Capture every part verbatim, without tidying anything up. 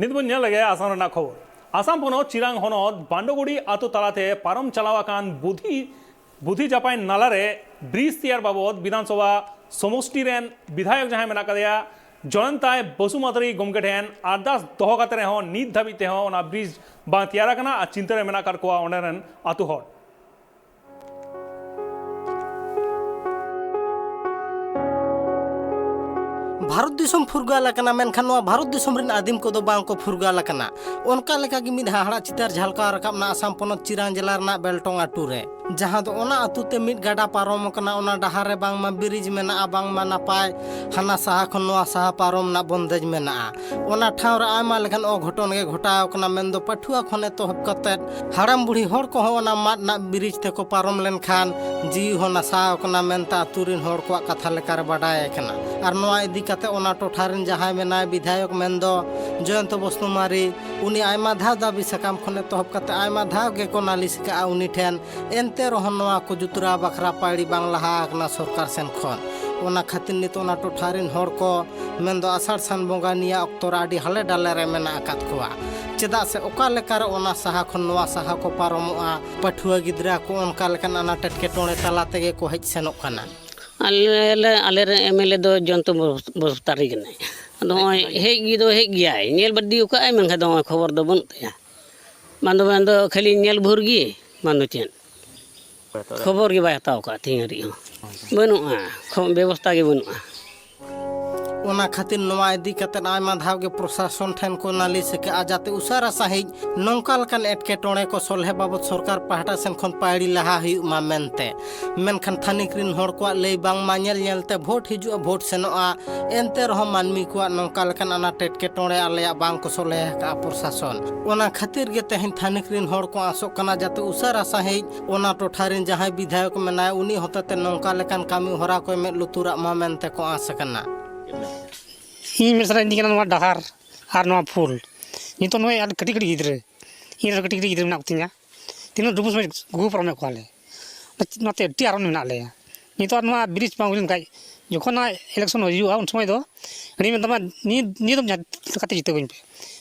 ᱱᱤᱛ ᱵᱚᱱ ᱧᱮᱞ ᱞᱮᱜᱮ ᱟᱥᱟᱢ ᱨᱮᱱᱟᱜ ᱠᱷᱚᱵᱚᱨ᱾ ᱟᱥᱟᱢ ᱯᱚᱱᱚᱛ ᱪᱤᱨᱟᱝ ᱦᱚᱱᱚᱛ ᱵᱟᱱᱰᱚᱜᱩᱲᱤ ᱟᱛᱳ ᱛᱟᱞᱟᱛᱮ ᱯᱟᱨᱚᱢ ᱪᱟᱞᱟᱣ ᱟᱠᱟᱱ ᱵᱩᱫᱷᱤ, ᱵᱩᱫᱷᱤ ᱡᱟᱯᱟᱭ ᱱᱟᱞᱟ ᱨᱮ ᱵᱨᱤᱡᱽ ᱛᱮᱭᱟᱨ ᱵᱟᱵᱚᱫ ᱵᱤᱫᱷᱟᱱ ᱥᱚᱵᱷᱟ ᱥᱚᱢᱚᱥᱴᱤ ᱨᱮᱱ ᱵᱤᱫᱷᱟᱭᱚᱠ ᱡᱟᱦᱟᱸᱭ ᱢᱮᱱᱟᱜ ᱟᱠᱟᱫᱮᱭᱟ ᱡᱚᱭᱚᱱᱛᱟᱭ ᱵᱚᱥᱩᱢᱟᱛᱟᱨᱤ ᱜᱚᱢᱠᱮ ᱴᱷᱮᱱ ᱟᱨᱫᱟᱥ ᱫᱚᱦᱚ ᱠᱟᱛᱮ ᱨᱮᱦᱚᱸ ᱱᱤᱛ ᱫᱷᱟᱹᱵᱤᱡ ᱛᱮᱦᱚᱸ ᱚᱱᱟ ᱵᱨᱤᱡᱽ ᱵᱟᱝ ᱛᱮᱭᱟᱨ ᱟᱠᱟᱱᱟ ᱟᱨ ᱪᱤᱱᱛᱟᱹ ᱨᱮ ᱢᱮᱱᱟᱜ ᱟᱠᱟᱫ ᱠᱚᱣᱟ ᱚᱸᱰᱮ ᱨᱮᱱ ᱟᱹᱛᱩ ᱦᱚᱲ᱾ ᱵᱷᱟᱨᱚᱛ ᱫᱤᱥᱚᱢ ᱯᱷᱩᱨᱜᱟᱹᱞ ᱟᱠᱟᱱᱟ, ᱢᱮᱱᱠᱷᱟᱱ ᱱᱚᱣᱟ ᱵᱷᱟᱨᱚᱛ ᱫᱤᱥᱚᱢ ᱨᱮᱱ ᱟᱹᱫᱤᱢ ᱠᱚᱫᱚ ᱵᱟᱝ ᱠᱚ ᱯᱷᱩᱨᱜᱟᱹᱞ ᱟᱠᱟᱱᱟ᱾ ᱚᱱᱠᱟ ᱞᱮᱠᱟ ᱜᱮ ᱢᱤᱫ ᱦᱟᱦᱟᱲᱟ ᱪᱤᱛᱟᱹᱨ ᱡᱷᱟᱞᱠᱟᱣ ᱨᱟᱠᱟᱵ ᱮᱱᱟ ᱟᱥᱟᱢ ᱯᱚᱱᱚᱛ ᱪᱤᱨᱟᱝ ᱡᱮᱞᱟ ᱨᱮᱱᱟᱜ ᱵᱮᱞᱴᱚᱝ ᱟᱹᱛᱩ ᱨᱮ, ᱡᱟᱦᱟᱸ ᱫᱚ ᱚᱱᱟ ᱟᱹᱛᱩ ᱛᱮ ᱢᱤᱫ ᱜᱟᱰᱟ ᱯᱟᱨᱚᱢ ᱟᱠᱟᱱᱟ᱾ ᱚᱱᱟ ᱰᱟᱦᱟᱨ ᱨᱮ ᱵᱟᱝᱢᱟ ᱵᱨᱤᱡᱽ ᱢᱮᱱᱟᱜᱼᱟ, ᱵᱟᱝᱢᱟ ᱱᱟᱯᱟᱭ ᱦᱟᱱᱟ ᱥᱟᱦᱟ ᱠᱷᱚᱱ ᱱᱚᱣᱟ ᱥᱟᱦᱟ ᱯᱟᱨᱚᱢ ᱨᱮᱱᱟᱜ ᱵᱚᱱᱫᱮᱡᱽ ᱢᱮᱱᱟᱜᱼᱟ᱾ ᱚᱱᱟ ᱴᱷᱟᱶ ᱨᱮ ᱟᱭᱢᱟ ᱞᱮᱠᱟᱱ ᱚᱜᱷᱚᱴᱚᱱ ᱜᱮ ᱜᱷᱚᱴᱟᱣ ᱟᱠᱟᱱᱟ, ᱢᱮᱱᱫᱚ ᱯᱟᱹᱴᱷᱩᱣᱟᱹ ᱠᱷᱚᱱ ᱮᱛᱚᱦᱚᱵ ᱠᱟᱛᱮᱫ ᱦᱟᱲᱟᱢ ᱵᱩᱲᱦᱤ ᱦᱚᱲ ᱠᱚᱦᱚᱸ ᱚᱱᱟ ᱢᱟᱫ ᱨᱮᱱᱟᱜ ᱵᱨᱤᱡᱽ ᱛᱮᱠᱚ ᱯᱟᱨᱚᱢ ᱞᱮᱱᱠᱷᱟᱱ ᱡᱤᱣᱤ ᱦᱚᱸ ᱱᱟᱥᱟᱣ ᱟᱠᱟᱱᱟ ᱢᱮᱱᱛᱮ ᱟᱹᱛᱩ ᱨᱮᱱ ᱦᱚᱲ ᱠᱚᱣᱟᱜ ᱠᱟᱛᱷᱟ ᱞᱮᱠᱟᱨᱮ ᱵᱟᱰᱟᱭ ᱟᱠᱟᱱᱟ᱾ ᱟᱨ ᱱᱚᱣᱟ ᱤᱫᱤ ᱠᱟᱛᱮ ᱚᱱᱟ ᱴᱚᱴᱷᱟ ᱨᱮᱱ ᱡᱟᱦᱟᱸᱭ ᱢᱮᱱᱟᱭ ᱵᱤᱫᱷᱟᱭᱚᱠ ᱢᱮᱱᱫᱚ ᱡᱚᱭᱚᱱᱛᱚ ᱵᱚᱥᱩᱢᱟᱨᱤ, ᱩᱱᱤ ᱟᱭᱢᱟ ᱫᱷᱟᱣ ᱫᱟᱹᱵᱤ ᱥᱟᱠᱟᱢ ᱠᱷᱚᱱ ᱮᱛᱚᱦᱚᱵ ᱠᱟᱛᱮ ᱟᱭᱢᱟ ᱫᱷᱟᱣ ᱜᱮᱠᱚ ᱱᱟᱞᱤᱥ ᱟᱠᱟᱫᱼᱟ ᱩᱱᱤ ᱴᱷᱮᱱ᱾ ᱮᱱᱛᱮ ᱨᱮᱦᱚᱸ ᱱᱚᱣᱟ ᱠᱚ ᱡᱩᱛᱨᱟᱣ ᱵᱟᱠᱷᱨᱟ ᱯᱟᱹᱭᱲᱤ ᱵᱟᱝ ᱞᱟᱦᱟ ᱟᱠᱟᱱᱟ ᱥᱚᱨᱠᱟᱨ ᱥᱮᱱ ᱠᱷᱚᱱ᱾ ᱚᱱᱟ ᱠᱷᱟᱹᱛᱤᱨ ᱱᱤᱛ ᱚᱱᱟ ᱴᱚᱴᱷᱟ ᱨᱮᱱ ᱦᱚᱲ ᱠᱚ ᱢᱮᱱᱫᱚ ᱟᱥᱟᱲ ᱥᱟᱱ ᱵᱚᱸᱜᱟ ᱱᱤᱭᱟᱹ ᱚᱠᱛᱚ ᱨᱮ ᱟᱹᱰᱤ ᱦᱟᱞᱮ ᱰᱟᱞᱮ ᱨᱮ ᱢᱮᱱᱟᱜ ᱟᱠᱟᱫ ᱠᱚᱣᱟ᱾ ᱪᱮᱫᱟᱜ ᱥᱮ ᱚᱠᱟ ᱞᱮᱠᱟᱨᱮ ᱚᱱᱟ ᱥᱟᱦᱟ ᱠᱷᱚᱱ ᱱᱚᱣᱟ ᱥᱟᱦᱟ ᱠᱚ ᱯᱟᱨᱚᱢᱚᱜᱼᱟ, ᱯᱟᱹᱴᱷᱩᱣᱟᱹ ᱜᱤᱫᱽᱨᱟᱹ ᱠᱚ ᱚᱱᱠᱟ ᱞᱮᱠᱟᱱ ᱟᱱᱟᱴ ᱮᱴᱠᱮᱴᱚᱬᱮ ᱛᱟᱞᱟ ᱛᱮᱜᱮ ᱠᱚ ᱦᱮᱡ ᱥᱮᱱᱚᱜ ᱠᱟᱱᱟ᱾ ᱟᱞᱮ ᱞᱮ, ᱟᱞᱮ ᱨᱮᱱ ᱮᱢ ᱮᱞ ᱮ ᱫᱚ ᱡᱚᱭᱚᱱᱛᱚ ᱵᱚᱥᱩᱢᱛᱟᱨᱤ ᱠᱟᱱᱟᱭ᱾ ᱟᱫᱚ ᱱᱚᱜᱼᱚᱭ ᱦᱮᱡ ᱜᱮ ᱫᱚ ᱦᱮᱡ ᱜᱮᱭᱟᱭ, ᱧᱮᱞ ᱵᱟᱹᱫᱤ ᱟᱠᱟᱫᱼᱟᱭ, ᱢᱮᱱᱠᱷᱟᱱ ᱫᱚ ᱱᱚᱜᱼᱚᱭ ᱠᱷᱚᱵᱚᱨ ᱫᱚ ᱵᱟᱹᱱᱩᱜ ᱛᱟᱭᱟ᱾ ᱵᱟᱝ ᱫᱚ, ᱵᱟᱝ ᱫᱚ ᱠᱷᱟᱹᱞᱤ ᱧᱮᱞ ᱵᱷᱳᱨ ᱜᱮ, ᱵᱟᱝ ᱫᱚ ᱪᱮᱫ᱾ ᱠᱷᱚᱵᱚᱨ ᱜᱮ ᱵᱟᱭ ᱦᱟᱛᱟᱣ ᱠᱟᱜᱼᱟ ᱛᱮᱦᱮᱧ ᱦᱟᱹᱨᱤᱡ ᱦᱚᱸ᱾ ᱵᱟᱹᱱᱩᱜᱼᱟ, ᱠᱷᱚ-, ᱵᱮᱵᱚᱥᱛᱷᱟ ᱜᱮ ᱵᱟᱹᱱᱩᱜᱼᱟ᱾ ᱚᱱᱟ ᱠᱷᱟᱹᱛᱤᱨ ᱱᱚᱣᱟ ᱤᱫᱤ ᱠᱟᱛᱮ ᱟᱭᱢᱟ ᱫᱷᱟᱣ ᱜᱮ ᱯᱨᱚᱥᱟᱥᱚᱱ ᱴᱷᱮᱱ ᱠᱚ ᱱᱟᱞᱤᱥ ᱟᱠᱟᱫᱼᱟ, ᱡᱟᱛᱮ ᱩᱥᱟᱹᱨᱟ ᱥᱟᱺᱦᱤᱡ ᱱᱚᱝᱠᱟ ᱞᱮᱠᱟᱱ ᱮᱴᱠᱮᱴᱚᱬᱮ ᱠᱚ ᱥᱚᱞᱦᱮ ᱵᱟᱵᱚᱫ ᱥᱚᱨᱠᱟᱨ ᱯᱟᱦᱴᱟ ᱥᱮᱱ ᱠᱷᱚᱱ ᱯᱟᱹᱭᱲᱤ ᱞᱟᱦᱟ ᱦᱩᱭᱩᱜ ᱢᱟ ᱢᱮᱱᱛᱮ᱾ ᱢᱮᱱᱠᱷᱟᱱ ᱛᱷᱟᱹᱱᱤᱠ ᱨᱤᱱ ᱦᱚᱲ ᱠᱚᱣᱟᱜ ᱞᱟᱹᱭ ᱵᱟᱝᱢᱟ ᱧᱮᱞ ᱧᱮᱞ ᱛᱮ ᱵᱷᱳᱴ ᱦᱤᱡᱩᱜᱼᱟ, ᱵᱷᱳᱴ ᱥᱮᱱᱚᱜᱼᱟ, ᱮᱱᱛᱮ ᱨᱮᱦᱚᱸ ᱢᱟᱹᱱᱢᱤ ᱠᱚᱣᱟᱜ ᱱᱚᱝᱠᱟ ᱞᱮᱠᱟᱱ ᱟᱱᱟᱴ ᱮᱴᱠᱮᱴᱚᱬᱮ ᱟᱞᱮᱭᱟᱜ ᱵᱟᱝ ᱠᱚ ᱥᱚᱞᱦᱮ ᱟᱠᱟᱫᱼᱟ ᱯᱨᱚᱥᱟᱥᱚᱱ᱾ ᱚᱱᱟ ᱠᱷᱟᱹᱛᱤᱨ ᱜᱮ ᱛᱮᱦᱮᱧ ᱛᱷᱟᱹᱱᱤᱠ ᱨᱤᱱ ᱦᱚᱲ ᱠᱚ ᱟᱸᱥᱚᱜ ᱠᱟᱱᱟ, ᱡᱟᱛᱮ ᱩᱥᱟᱹᱨᱟ ᱥᱟᱺᱦᱤᱡ ᱚᱱᱟ ᱴᱚᱴᱷᱟ ᱨᱤᱱ ᱡᱟᱦᱟᱸᱭ ᱵᱤᱫᱷᱟᱭᱚᱠ ᱢᱮᱱᱟᱭᱟ, ᱩᱱᱤ ᱦᱚᱛᱮᱛᱮ ᱱᱚᱝᱠᱟ ᱞᱮᱠᱟᱱ ᱠᱟᱹᱢᱤ ᱦᱚᱨᱟ ᱠᱚᱭ ᱢᱮᱫ ᱞᱩᱛᱩᱨᱟᱜ ᱢᱟ ᱢᱮᱱᱛᱮ ᱠᱚ ᱟᱸᱥ ᱟᱠᱟᱱᱟ᱾ ᱤᱧ ᱢᱮᱱ ᱥᱟᱱᱟᱭᱮᱫᱤᱧ ᱠᱟᱱᱟ ᱱᱚᱣᱟ ᱰᱟᱦᱟᱨ ᱟᱨ ᱱᱚᱣᱟ ᱯᱳᱞ᱾ ᱱᱤᱛᱚᱜ ᱱᱚᱜᱼᱚᱭ ᱟᱞᱮ ᱠᱟᱹᱴᱤᱡ ᱠᱟᱹᱴᱤᱡ ᱜᱤᱫᱽᱨᱟᱹ, ᱤᱧ ᱨᱮᱱ ᱠᱟᱹᱴᱤᱡ ᱠᱟᱹᱴᱤᱡ ᱜᱤᱫᱽᱨᱟᱹ ᱢᱮᱱᱟᱜ ᱠᱚᱛᱤᱧᱟ, ᱛᱤᱱᱟᱹᱜ ᱰᱩᱵᱩᱡ ᱥᱚᱢᱚᱭ ᱜᱩᱜᱩ ᱯᱟᱨᱚᱢᱮᱫ ᱠᱚᱣᱟᱞᱮ᱾ ᱚᱱᱟᱛᱮ ᱟᱹᱰᱤ ᱟᱨᱚᱱ ᱢᱮᱱᱟᱜ ᱞᱮᱭᱟ᱾ ᱱᱤᱛᱚᱜ ᱟᱨ ᱱᱚᱣᱟ ᱵᱨᱤᱡᱽ ᱵᱟᱝ ᱦᱩᱭ ᱞᱮᱱᱠᱷᱟᱱ, ᱡᱚᱠᱷᱚᱱ ᱱᱚᱣᱟ ᱤᱞᱮᱠᱥᱚᱱ ᱦᱩᱭᱩᱜᱼᱟ, ᱩᱱ ᱥᱚᱢᱚᱭ ᱫᱚ ᱩᱱᱤ ᱢᱮᱛᱟᱢᱟ, "ᱱᱤᱭᱟᱹ ᱱᱤᱭᱟᱹ ᱫᱚᱢ ᱡᱟᱦᱟᱸ ᱞᱮᱠᱟᱛᱮ ᱡᱤᱛᱟᱹᱣ ᱟᱹᱧ ᱯᱮ,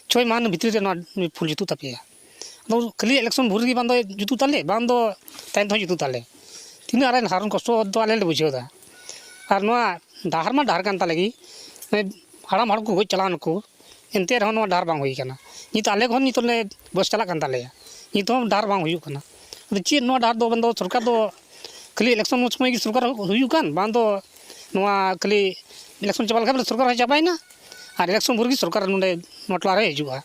ᱪᱷᱚᱭ ᱢᱟᱦᱟ ᱵᱷᱤᱛᱨᱤ ᱨᱮ ᱱᱚᱣᱟ ᱯᱷᱩᱞ ᱡᱩᱛᱩᱜ ᱛᱟᱯᱮᱭᱟ᱾" ᱟᱫᱚ ᱠᱷᱟᱹᱞᱤ ᱤᱞᱮᱠᱥᱚᱱ ᱵᱷᱳᱨ ᱨᱮᱜᱮ ᱵᱟᱝ ᱫᱚ ᱡᱩᱛᱩᱜ ᱛᱟᱞᱮ, ᱵᱟᱝ ᱫᱚ ᱛᱟᱭᱚᱢ ᱛᱮᱦᱚᱸ ᱡᱩᱛᱩᱜ ᱛᱟᱞᱮ᱾ ᱛᱤᱱᱟᱹᱜ ᱟᱞᱮ ᱦᱟᱨᱚᱱ ᱠᱚᱥᱴᱚ ᱫᱚ ᱟᱞᱮ ᱞᱮ ᱵᱩᱡᱷᱟᱹᱣ ᱮᱫᱟ᱾ ᱟᱨ ᱱᱚᱣᱟ ᱰᱟᱦᱟᱨ ᱢᱟ ᱰᱟᱦᱟᱨ ᱠᱟᱱ ᱛᱟᱞᱮ ᱜᱮ, ᱢᱟᱱᱮ, ᱦᱟᱲᱟᱢ ᱦᱚᱲ ᱠᱚ ᱜᱚᱡ ᱪᱟᱞᱟᱣ ᱱᱟᱠᱚ, ᱮᱱᱛᱮ ᱨᱮᱦᱚᱸ ᱱᱚᱣᱟ ᱰᱟᱦᱟᱨ ᱵᱟᱝ ᱦᱩᱭ ᱠᱟᱱᱟ᱾ ᱱᱤᱛᱚᱜ ᱟᱞᱮ ᱠᱚᱦᱚᱸ ᱱᱤᱛᱚᱜ ᱞᱮ ᱵᱚᱭᱮᱥ ᱪᱟᱞᱟᱜ ᱠᱟᱱ ᱛᱟᱞᱮᱭᱟ, ᱱᱤᱛᱚᱜ ᱦᱚᱸ ᱰᱟᱦᱟᱨ ᱵᱟᱝ ᱦᱩᱭᱩᱜ ᱠᱟᱱᱟ᱾ ᱟᱫᱚ ᱪᱮᱫ ᱱᱚᱣᱟ ᱰᱟᱦᱟᱨ ᱫᱚ ᱢᱮᱱᱫᱚ ᱥᱚᱨᱠᱟᱨ ᱫᱚ ᱠᱷᱟᱹᱞᱤ ᱤᱞᱮᱠᱥᱚᱱ ᱥᱚᱢᱚᱭ ᱜᱮ ᱥᱚᱨᱠᱟᱨ ᱦᱩᱭᱩᱜ ᱠᱟᱱ, ᱵᱟᱝ ᱫᱚ ᱱᱚᱣᱟ ᱠᱷᱟᱹᱞᱤ ᱤᱞᱮᱠᱥᱚᱱ ᱪᱟᱵᱟ ᱞᱮᱠᱷᱟᱱ ᱥᱚᱨᱠᱟᱨ ᱦᱚᱸ ᱪᱟᱵᱟᱭᱮᱱᱟ, ᱟᱨ ᱤᱞᱮᱠᱥᱚᱱ ᱵᱷᱳᱨ ᱜᱮ ᱥᱚᱨᱠᱟᱨ ᱱᱚᱰᱮ ᱱᱚᱣᱟ ᱴᱚᱞᱟ ᱨᱮ ᱦᱤᱡᱩᱜᱼᱟ᱾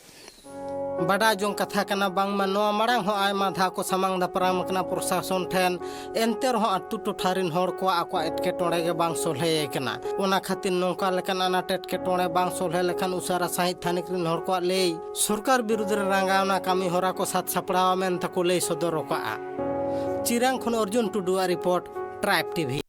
ᱵᱟᱰᱟᱭ ᱡᱚᱝ ᱠᱟᱛᱷᱟ ᱠᱟᱱᱟ, ᱵᱟᱝᱢᱟ ᱱᱚᱣᱟ ᱢᱟᱲᱟᱝ ᱦᱚᱸ ᱟᱭᱢᱟ ᱫᱷᱟᱣ ᱠᱚ ᱥᱟᱢᱟᱝ ᱫᱟᱯᱨᱟᱢ ᱟᱠᱟᱱᱟ ᱯᱨᱚᱥᱟᱥᱚᱱ ᱴᱷᱮᱱ, ᱮᱱᱛᱮ ᱨᱮᱦᱚᱸ ᱟᱹᱛᱩ ᱴᱚᱴᱷᱟ ᱨᱤᱱ ᱦᱚᱲ ᱠᱚᱣᱟᱜ ᱟᱠᱚᱣᱟᱜ ᱮᱴᱠᱮᱴᱚᱬᱮ ᱜᱮ ᱵᱟᱝ ᱥᱚᱞᱦᱮ ᱟᱠᱟᱱᱟ᱾ ᱚᱱᱟ ᱠᱷᱟᱹᱛᱤᱨ ᱱᱚᱝᱠᱟ ᱞᱮᱠᱟᱱ ᱟᱱᱟᱴ ᱮᱴᱠᱮᱴᱚᱬᱮ ᱵᱟᱝ ᱥᱚᱞᱦᱮ ᱞᱮᱠᱷᱟᱱ ᱩᱥᱟᱹᱨᱟ ᱥᱟᱺᱦᱤᱡ ᱛᱷᱟᱹᱱᱤᱠ ᱨᱤᱱ ᱦᱚᱲ ᱠᱚᱣᱟᱜ ᱞᱟᱹᱭ ᱥᱚᱨᱠᱟᱨ ᱵᱤᱨᱩᱫᱽ ᱨᱮ ᱨᱟᱸᱜᱟᱣᱱᱟ ᱠᱟᱹᱢᱤ ᱦᱚᱨᱟ ᱠᱚ ᱥᱟᱛ ᱥᱟᱯᱲᱟᱣᱟ ᱢᱮᱱ ᱛᱮᱠᱚ ᱞᱟᱹᱭ ᱥᱚᱫᱚᱨ ᱟᱠᱟᱫᱼᱟ᱾ ᱪᱤᱨᱟᱝ ᱠᱷᱚᱱ ᱚᱨᱡᱩᱱ ᱴᱩᱰᱩᱣᱟᱜ ᱨᱤᱯᱳᱨᱴ, ᱴᱨᱟᱭᱤᱵᱽ ᱴᱤᱵᱷᱤ᱾